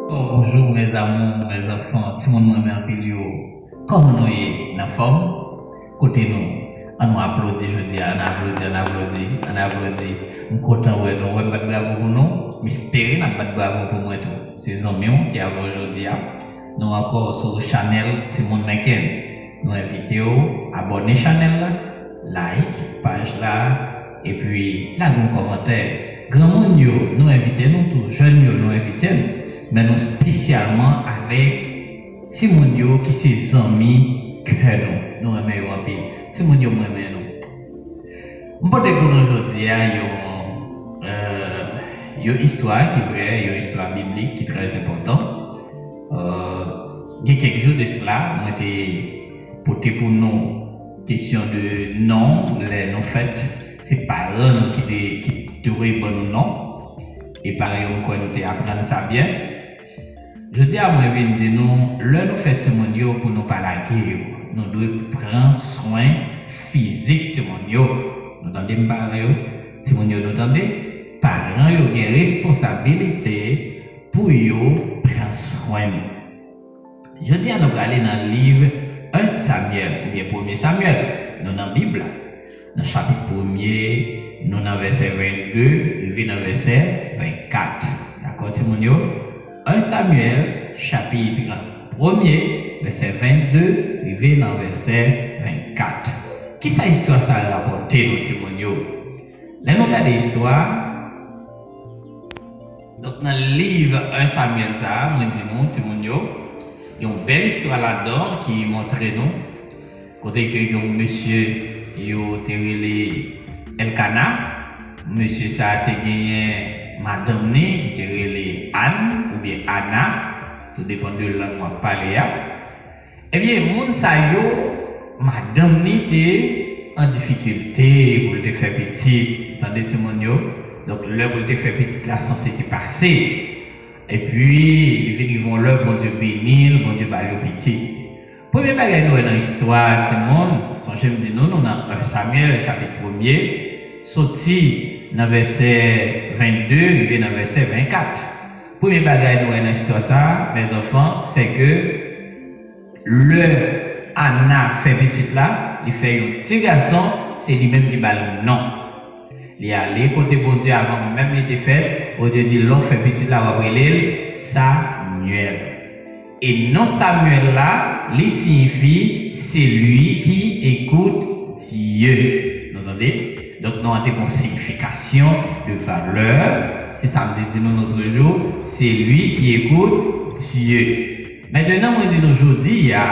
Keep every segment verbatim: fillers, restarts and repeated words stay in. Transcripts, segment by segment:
Oh, bonjou, mes amours, mes enfants, timoun mwen renmen anpil yo. Kòman nou ye? Nan fòm? Kote nou? An nou aplodi jodi a, an aplodi, an aplodi, an aplodi. M kontan wè nou, wè m bat bravo pou nou. M espere n ap bat bravo pou mwen tou. Se zanmi w ki avè w jodi a. Nou ankò sou chanèl Timoun Menken. Nou envite w abòne chanèl la, like paj la, epi lage yon kòmantè. Granmoun yo, nou envite nou tou, jèn yo, nou envite nou. Men nou espesyalman avèk timoun yo ki se zanmi kè nou. Nou renmen yo anpil. Timoun yo, mwen renmen nou. M pote pou nou jodi a yon, euh, yon istwa ki vrè, yon istwa biblik ki trè enpòtan. Euh, gen kèk jou de sila, mwen te pote pou nou kesyon de non, lè nou fèt, se paran nou ki te, ki dwe ban nou non. E paran yo, m kwè nou te aprann sa byen. Jodi a, mwen vin di nou, lè nou fè timoun yo pou nou pa lage yo, nou dwe pran swen fizik timoun yo. Nou tande m, paran yo? Timoun yo, nou tande? Paran yo gen responsabilite pou yo pran swen nou. Jodi a, nou prale nan liv en Samyèl, oubyen premye Samyèl. Nou nan Bib la. Nan chapit premye, nou nan vèsè vennde, rive nan vèsè vennkat. Dakò, timoun yo? En Samyèl, chapit premye, vèsè vennde, rive nan vèsè vennkat. Kisa istwa sa a rapòte nou, timoun yo? Lè nou gade istwa, donk, nan liv en Samyèl sa a, mwen di nou, timoun yo, gen yon bèl istwa ladan ki montre nou, kote ke gen yon mesye yo te rele Elkana. Mesye sa a te genyen madanm ni ki te rele Ann oubyen Ana, tou depann de lang w ap pale a. Ebyen, moun sa yo, madanm ni te an difikilte pou l te fè pitit. Tande, timoun yo. Donk, lè pou l te fè pitit la sanse te pase. Epi, li vin rive yon lè, Bondye beni l, Bondye ba l yon pitit. Premye bagay nou wè nan istwa a, timoun, sonje m di nou, nou nan en Samyèl, chapit premye, soti nan vèsè vennde, rive nan vèsè vennkat. Premye bagay nou wè nan istwa sa a, mes enfants, se ke lè Ana fè pitit la, li fè yon ti gason, se li menm ki ba l non. Li ale kote Bondye avan menm li te fèt, Bondye di, lè w fè pitit la, w ap rele l Samyèl. E non Samyèl la, li siyifi celui qui écoute Dieu. Nou tande? Donk, non an te gen yon siyifikasyon de valè. Se sa m te di nou lòt jou, celui qui écoute Dieu. Mentnan, mwen di nou jodi a,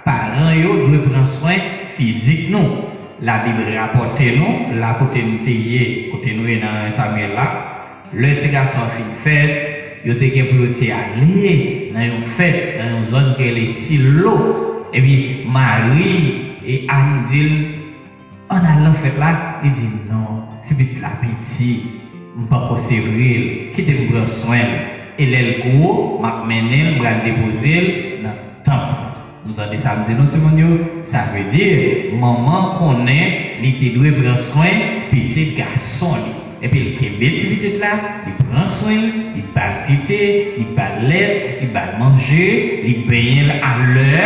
paran yo dwe pran swen fizik nou. Labib rapòte nou, la kote nou te ye, kote nou ye nan en Samyèl la, lè ti gason an fin fèt, yo te gen pou yo te ale nan yon fèt, nan yon zòn ki rele Silo. Epi mari e Ann di l, ann al nan fèt la. Li di, non, ti pitit la piti, m pako sevre l, kite m pran swen l. E lè l gwo, m ap mennen l, m pral depoze l nan tanp. Nou tande sa m di nou, timoun yo? Sa vle di, manman konnen li te dwe pran swen pitit gason li. Epi l kenbe ti pitit la, li pran swen l, li ba l tete, li ba l lèt, li ba l manje, li benyen l alè,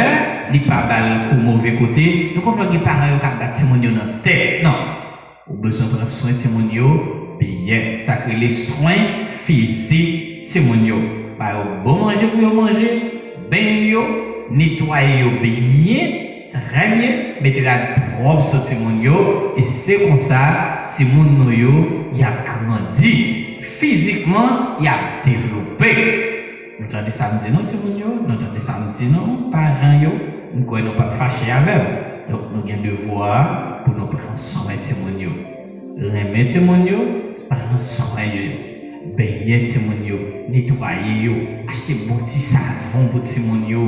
li pa ba l kou move kote. Nou konprann gen paran yo k ap bat timoun yo nan tèt, non? Ou bezwen pran swen timoun yo byen. Sa k rele swen fizik timoun yo. Ba yo bon manje pou yo manje, benyen yo, netwaye yo byen, trè byen, mete rad pwòp sou timoun yo, e se konsa timoun nou yo, y ap grandi. Fizikman, y ap devlope. Nou tande sa m di nou, timoun yo? Nou tande sa m di nou, paran yo? M kwè nou p ap fache avè m. Donk, nou gen devwa pou nou pran swen timoun yo. Renmen timoun yo, pran swen yo. Benyen timoun yo, netwaye yo, achte bon ti savon pou timoun yo.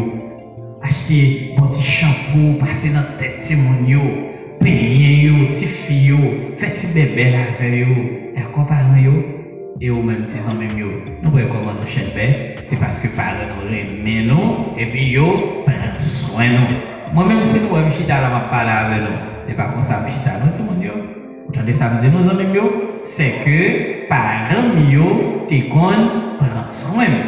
Achte bon ti chanpou, pase nan tèt timoun yo. Penyen yo, tifi yo, fè ti bèbèl avè yo. Dakò, paran yo? E ou menm, ti zanmi m yo, nou wè kòman nou chenbe? Se paske paran nou renmen nou, epi yo pran swen nou. Mwen menm, si nou wè m chita la, m ap pale avè nou. Se pa konsa m chita, non, timoun yo. Ou tande sa m di nou, zanmi m yo? Se ke paran m yo te konn pran swen m.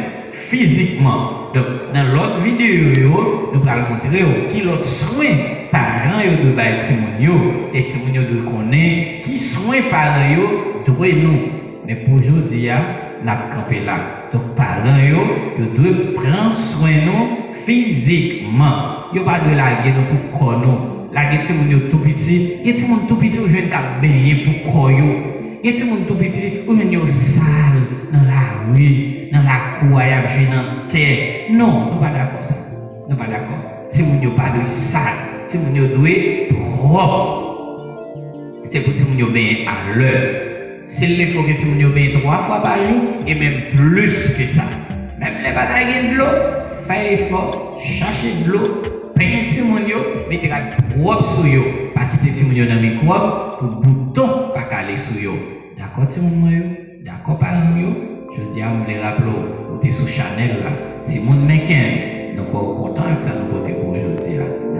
fizikman. Donk, nan lòt videyo yo, nou pral montre w ki lòt swen paran yo dwe bay timoun yo, e timoun yo dwe konnen ki swen paran yo dwe nou. Men pou jodi a, n ap kanpe la. Donk, paran yo, yo dwe pran swen nou fizikman. Yo pa dwe lage nou pou kò nou. Lage timoun yo tou piti. Gen timoun tou piti ou jwenn k ap benyen pou kò yo. Gen timoun tou piti ou jwenn yo sal nan lari, nan lakou a, y ap jwe nan tè. Non, nou pa dakò sa. Nou pa dakò. Timoun yo pa dwe sal. Timoun yo dwe pwòp. Se pou timoun yo benyen alè. Si l lefo ke timoun yo benyen twa fwa pa jou, e menm plis ke sa. Menm lè pa ta gen dlo, fè efò, chache dlo, benyen timoun yo, mete rad pwòp sou yo. Pa kite timoun yo nan mikwòb pou bouton pa kale sou yo. Dakò, timoun mwen yo? Dakò, paran m yo? Jodi a, m vle raple w, ou te sou chanèl la. Timoun Menken, nou kwè w kontan ak sa nou pote pou ou jodi a.